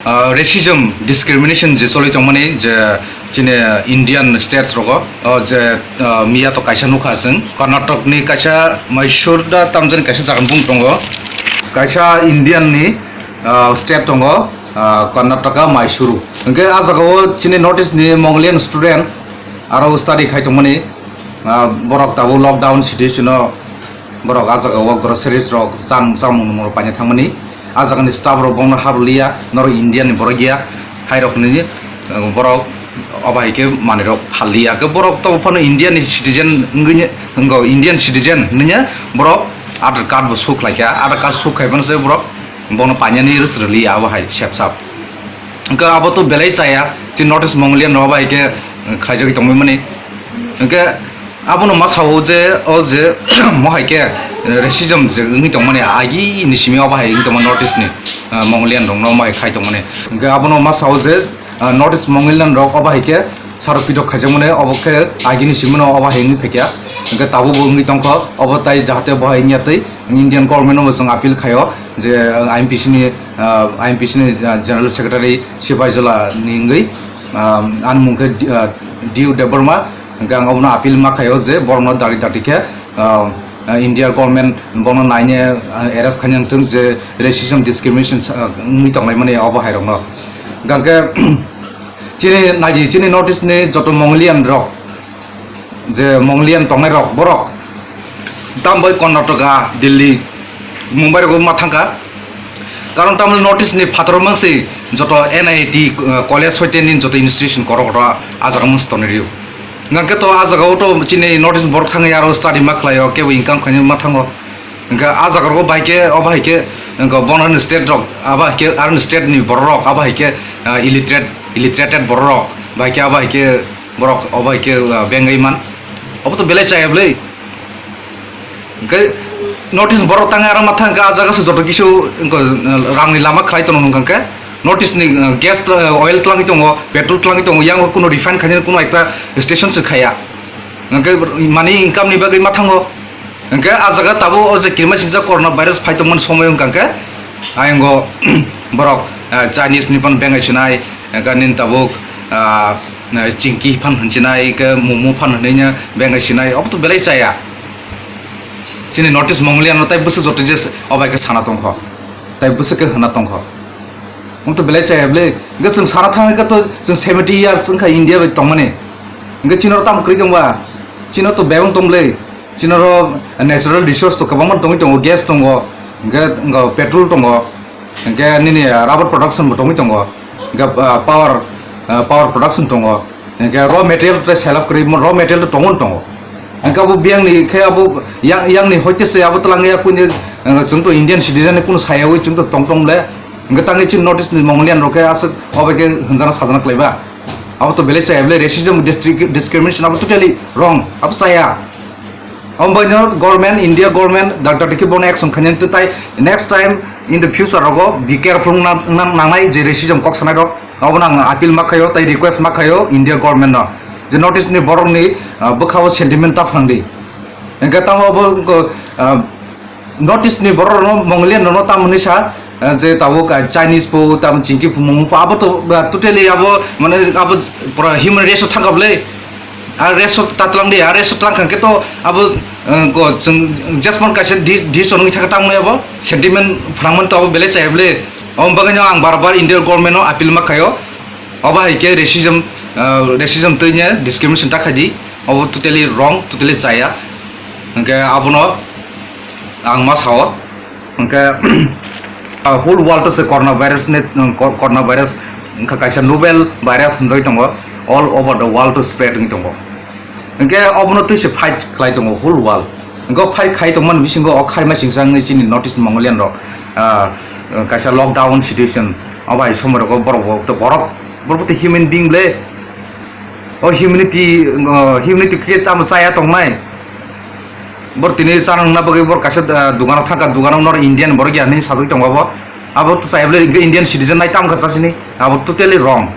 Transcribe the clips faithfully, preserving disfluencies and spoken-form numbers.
Ah, racism, discrimination je choli tongmani je chini Indian states rogo, o je, ah, miya to kaisa nukha chwng Karnatok ni kaisa Mysore da tamjani kaisa jaga bung tongo, kaisa Indian ni, ah, state tongo, ah, Karnataka Mysuru. Hwnkhe ah jaga o chini North East ni Mongolian student aro study khai tongmani, ah, borok tabuk lockdown situation o borok ah jaga o groceries rok chang-, chamung nwmung rok paina thangmani. Ah jaga ni staff rok bono hap rwliya, norok India ni borok ya, hai rok hinwi, uh, borok obo hai khe manwi rok phalliya. Khe borok to phano India ni citizen wngwi ni, wngkha Indian citizen hinwi borok Aadhaar card bo show khlai kha, Aadhaar card show khai phano se borok bono painani rwsrwliya abo hai sep sap. Hwnkhe abo to belai chaya, chini North East Mongolian rok bai khe, eh, khlaijagwi tongwi mani. Hwnkhe abono ma sao je, o je, mo hai khe, eh, racism je wngwi tongmani, agi ni simi obo hai wngwi tongmani North East ni, eh, Mongolian rok no omo hai khai tongmani. Hwnkhe abono ma sao je, eh, North East Mongolian rok obo hai khe sarok pidok khaijakmani, obo khe agi ni simi no obo hai wngwi phaikha. Hwnkhe tabuk bo wngwi tongkha, obo tai jahate bo hai wngya twi Indian government no bo chwng appeal khaio je, eh, I M P C ni ah, I M P C ni, ah, General Secretary Sipaijala ni wngwi, ah, ani mung khe D-, ah, D U Debbarma, hwnkhe ang obono appeal ma khaio je borokno dari dati khe, ah, ah, India government bono naine, ah, arrest khaina wngthung je racism discrimination, ah, wngwi tonglaimani obo hai rokno. Hwnkhe chini naidi chini North East ni joto Mongolian rok, je Mongolian tongnai rok borok tambai Karnataka, Delhi, Mumbai rogo ma thangkha. Karon tamni North East ni phataro mangsi joto N I T, eh, college hoite ni joto institution korok korok a jaga mangsi tonwi rio. Hwnkhe to a jaga o to chini North East borok thangwi aro study ma khlaio, kebo income khainwi ma thango. Hwnkhe a jaga rogo bai khe, o bai khe, hwnkhe bono state rok, abo hai khe aroni state ni borok rok, abo hai khe, eh, illiterate, illiterated borok rok, bai khe abo hai khe borok obo hai khe, ah, bengwi man. Obo to belai chaya bwlwi. Hwnkhe North East borok tangwi aro ma thangkha, ah jaga se joto kisu, wngkha, ah, rangni lama khlai tono nung kha khe. North East ni, ah, gas, ah, oil twlangwi tongo, petrol twlangwi tongo, yang kuno refine khainani kuno ekta station se khaya. Hwnkhe mani income ni bagwi ma thango. Hwnkhe ah jaga tabuk o je kirima sijak corona virus phai tongmani somoi wngkha khe, ayang o borok, ah, Chinese ni phano bengai sinai, hwnkhe nini tabuk, ah, chingki phan hinsinai, khe momo phan hinwi no bengai sinai, obo to belai chaya. Chini North East Mongolian no tai bwswk joto je obo hai khe sana tongkho, tai bwswk khe hwnna tongkho. Omo to belai chaya bwle. Hwnkhe chwng sana thangwi khe to chwng seventy years wngkha India bai tongmani. Hwnkhe chini oro tamo kwrwi tongba? Chini oro to bebak tong bwle. Chini oro natural resource to kwbangma tongwi tongo, gas tongo, hwnkhe, hwnkhe petrol tongo, hwnkhe nini rubber production bo tongwi tongo, hwnkhe, ah, power, ah, power production tongo, hwnkhe raw material tei selap kwrwi raw material to tongo tongo. Hwnkhe abo biyang ni khe abo yang, yang ni hoite se abo twlang ya kuni, ah, chwng to Indian citizen ni kunu sayawi chwng to tong tong le. Hwnkhe tangwi chini North East ni Mongolian rok khe aswk obo khe hwnjana sajana kwlaiba. Abo to belai chaya bwle, racism, distri-, discrimination abo totally wrong, abo chaya. Omo bai no government, India government, doctor dikhe bono action khainani tei next time in the future rogo be careful na, na, nangnai je racism kok sanai rok. Obono ang appeal ma khaio tei request ma khaio India government no je North East ni borok ni, ah, bwkha o sentiment ta phang di. Hwnkhe tamo bo, ah, North East ni borok rok no Mongolian rok no tamo hinwi sa, ah, je tabuk, ah, Chinese po, tamo chingki po, momo po, abo to, ah, totally abo, mane, abo pura human race o thangkha bwle. Ah, race o ta tlang di, ah, race o tlang kha khe to abo, ah, ko chwng jesmon kaisa di, di sonwi thangkha tamo abo sentiment phrangmani to abo belai chaya bwle. Omo bagwi no ang bar bar India government no appeal ma khaio. Obo hai khe racism, ah, racism twi nya discrimination ta khai di. Obo totally wrong, totally chaya. Hwnkhe abono ang ma sao. Hwnkhe, ah, whole world se corona virus ni, um, co-, corona virus wngkha kaisa novel virus hwnjagwi tongo, all over the world spread wngwi tongo. Hwnkhe obono twi se fight khlai tongo whole world. Hwnkhe o fight khai tongmani bisingo o khaima singsa wngwi chini North East Mongolian rok, ah, kaisa lockdown situation, o bai somoi rogo borok bo, borok, borok bo tei human being bwle. O humanity, o humanity khe tamo chaya tongnai. Bor tini chana wngna bagwi bor kaisa, ah, dugano thangkha, dugano nor Indian borok ya hinwi sajagwi tongo abo. Abo to chaya bwle Indian citizen nai tamo kha chasini. Abo totally wrong.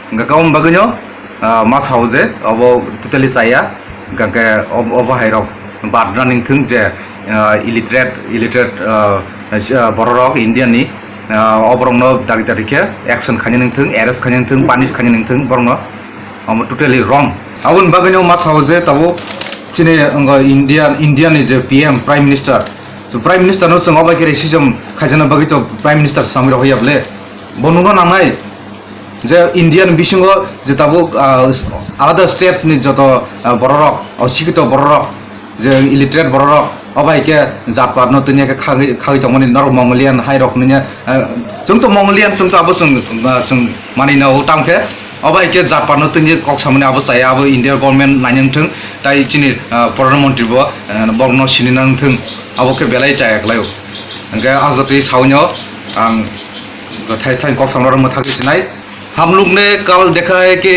Hwnkhe omo bagwino, ah, ma sao je obo totally chaya. Hwnkhe ob-, obo hai rok badna ning thung je, ah, illiterate, illiterate, ah, ah, borok rok India ni Ah, o borokno dari dari khe action khaina nangthung, arrest khaina nangthung, punish khaina nangthung borokno. Omo totally wrong. Aboni bagwino ma sao je tabuk chini wngkha India, India ni je P M, Prime Minister. So Prime Minister no chwng obai khe racism khaijana bagwi to Prime Minister samwi rok ya ble. Bo nungno nangnai je India ni bisingo je tabuk, ah, alada states ni joto, ah, bororok, osikito bororok, je illiterate bororok, obai khe jat pat no tini khe khagwi, khagwi tongmani norok Mongolian hai rok nungya, ah, chwng to Mongolian, chwng to abo chwng, ah, chwng manwi no tamo khe obai khe jat pat no tini kok samani abo chaya, abo India government nainang thung, tai chini, ah, Pradhan Mantri bo, ah, borok no sini nang thung, abo khe belai chaya kwlai o. Hwnkhe ah jotoi sawi no ang thai thai kok samani rok mwthagwi sinai. हम लोग ने कल देखा है कि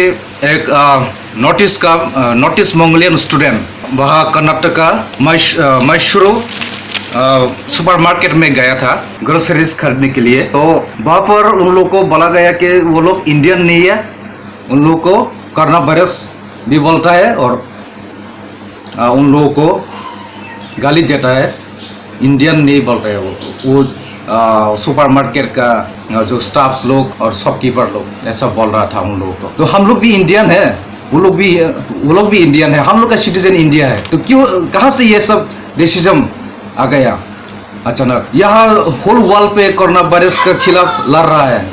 एक, अ, north east का, अ, north east Mongolian student वहाँ कर्नाटका मैस-, अ, मैसूरू, अ, सुपरमार्केट में गया था ग्रोसरीज खरीदने के लिए। तो वहाँ पर उन लोग को बोला गया कि वो लोग इंडियन नहीं है, उन लोग को कोरोना वायरस भी बोलता है और, अ, उन लोगों को गाली देता है। इंडियन नहीं बोल रहे वो, वो, आ, सुपरमार्केट का, आ, जो स्टाफ्स लोग और शॉपकीपर लोग ऐसा बोल रहा था उन लोगों को। तो हम लोग भी इंडियन है, वो लोग भी, वो लोग भी इंडियन है, हम लोग का सिटीजन इंडिया है, तो क्यों, कहाँ से ये सब रेसिज्म आ गया अचानक? यहाँ होल वर्ल्ड पे कोरोना वायरस के खिलाफ लड़ रहा है,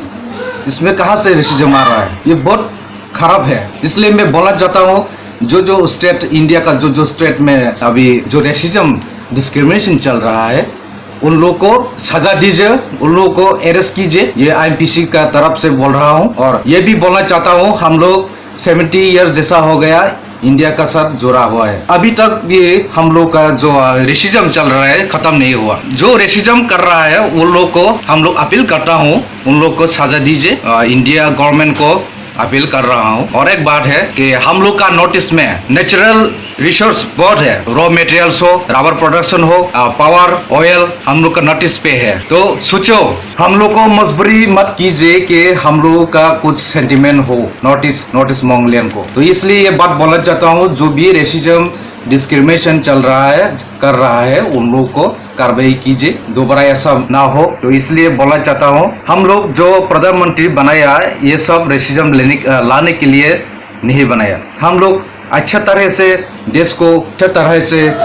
इसमें कहाँ से रेसिज्म आ रहा है? ये बहुत खराब है। इसलिए मैं बोलना चाहता हूँ, जो जो स्टेट, इंडिया का जो जो स्टेट में अभी जो रेसिज्म, डिस्क्रिमिनेशन चल रहा है, उन लोग को सजा दीजिए, उन लोग को अरेस्ट कीजिए, ये आईएमपीसी का तरफ से बोल रहा हूँ। और ये भी बोलना चाहता हूँ, हम लोग सेवेंटी ईयर जैसा हो गया, इंडिया का साथ जुड़ा हुआ है। अभी तक भी हम लोग का जो, अ, रेसिज्म चल रहा है, खत्म नहीं हुआ। जो रेसिज्म कर रहा है, उन लोग को हम लोग अपील करता हूँ, उन लोग को सजा दीजिए। अ, इंडिया गवर्नमेंट को अपील कर रहा हूँ। और एक बात है कि हम लोग का नॉर्थ ईस्ट में नेचुरल रिसोर्स बहुत है, रॉ मटेरियल्स हो, रबर प्रोडक्शन हो, अ, पावर, ऑयल हम लोग का नॉर्थ ईस्ट पे है। तो सोचो, हम लोग को मजबूरी मत कीजिए कि हम लोगों का कुछ सेंटिमेंट हो north east, north east Mongolian को। तो इसलिए ये बात बोलना चाहता हूँ, जो भी रेसिज्म, डिस्क्रिमिनेशन चल रहा है, कर रहा है, उन लोगों को कार्रवाई कीजिए, दोबारा ऐसा ना हो। तो इसलिए बोलना चाहता हूँ, हम लोग जो प्रधानमंत्री बनाया, ये सब रेसिज्म लेने, अ, लाने के लिए नहीं बनाया। हम लोग अच्छा तरह से देश को अच्छा तरह से, अ,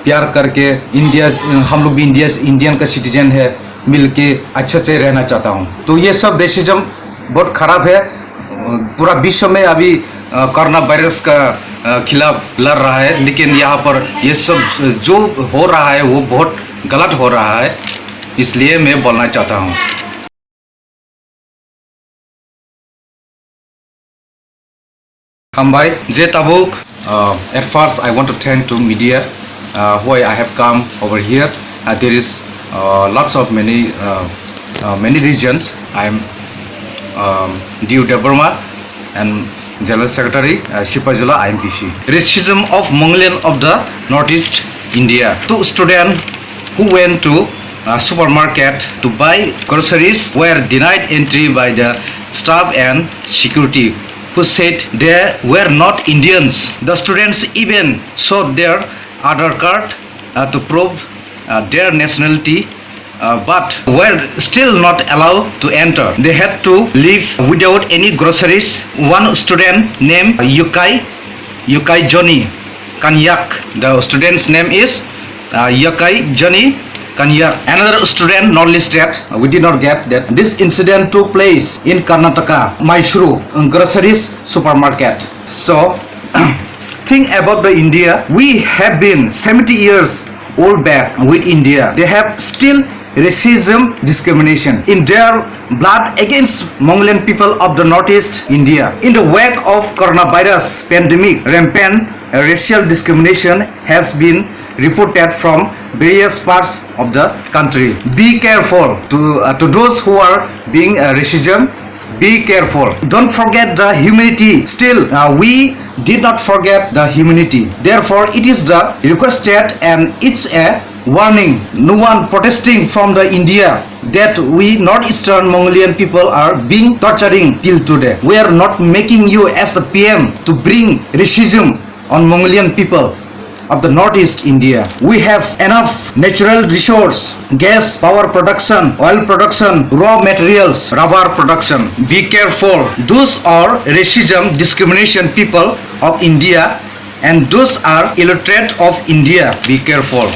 प्यार करके इंडिया, हम लोग भी इंडिया, इंडियन का सिटीजन है, मिलके अच्छे से रहना चाहता हूँ। तो ये सब रेसिज्म बहुत खराब है। पूरा विश्व में अभी, अ, कोरोना वायरस का, अ, खिलाफ लड़ रहा है, लेकिन यहाँ पर ये सब जो हो रहा है वो बहुत गलत हो रहा है, इसलिए मैं बोलना चाहता हूँ। Hambai, je tabuk, uh, at first I want to thank to media, uh, why I have come over here. Uh, there is, uh, lots of many, uh, uh, many reasons. I am, um, D U Debbarma and General Secretary, uh, Sipaijala I M P C. Racism of Mongolian of the Northeast India. Two students who went to a supermarket to buy groceries were denied entry by the staff and security, who said they were not Indians. The students even showed their Aadhaar card, uh, to prove, uh, their nationality, uh, but were still not allowed to enter. They had to leave without any groceries. One student named Yukai, Yukai Johnny Kanyak. The student's name is, uh, Yukai Johnny Kanyak. Another student not listed. We did not get that. This incident took place in Karnataka, Mysuru, groceries supermarket. So, think about the India. We have been seventy years old back with India. They have still racism discrimination in their blood against Mongolian people of the Northeast India. In the wake of coronavirus pandemic, rampant racial discrimination has been reported from various parts of the country. Be careful to, uh, to those who are being, uh, racism. Be careful. Don't forget the humanity. Still, uh, we did not forget the humanity. Therefore, it is the requested and it's a warning. No one protesting from the India that we Northeastern Mongolian people are being torturing till today. We are not making you as a P M to bring racism on Mongolian people. of the Northeast India. We have enough natural resource, gas, power production, oil production, raw materials, rubber production. Be careful. Those are racism, discrimination people of India, and those are illiterate of India. Be careful.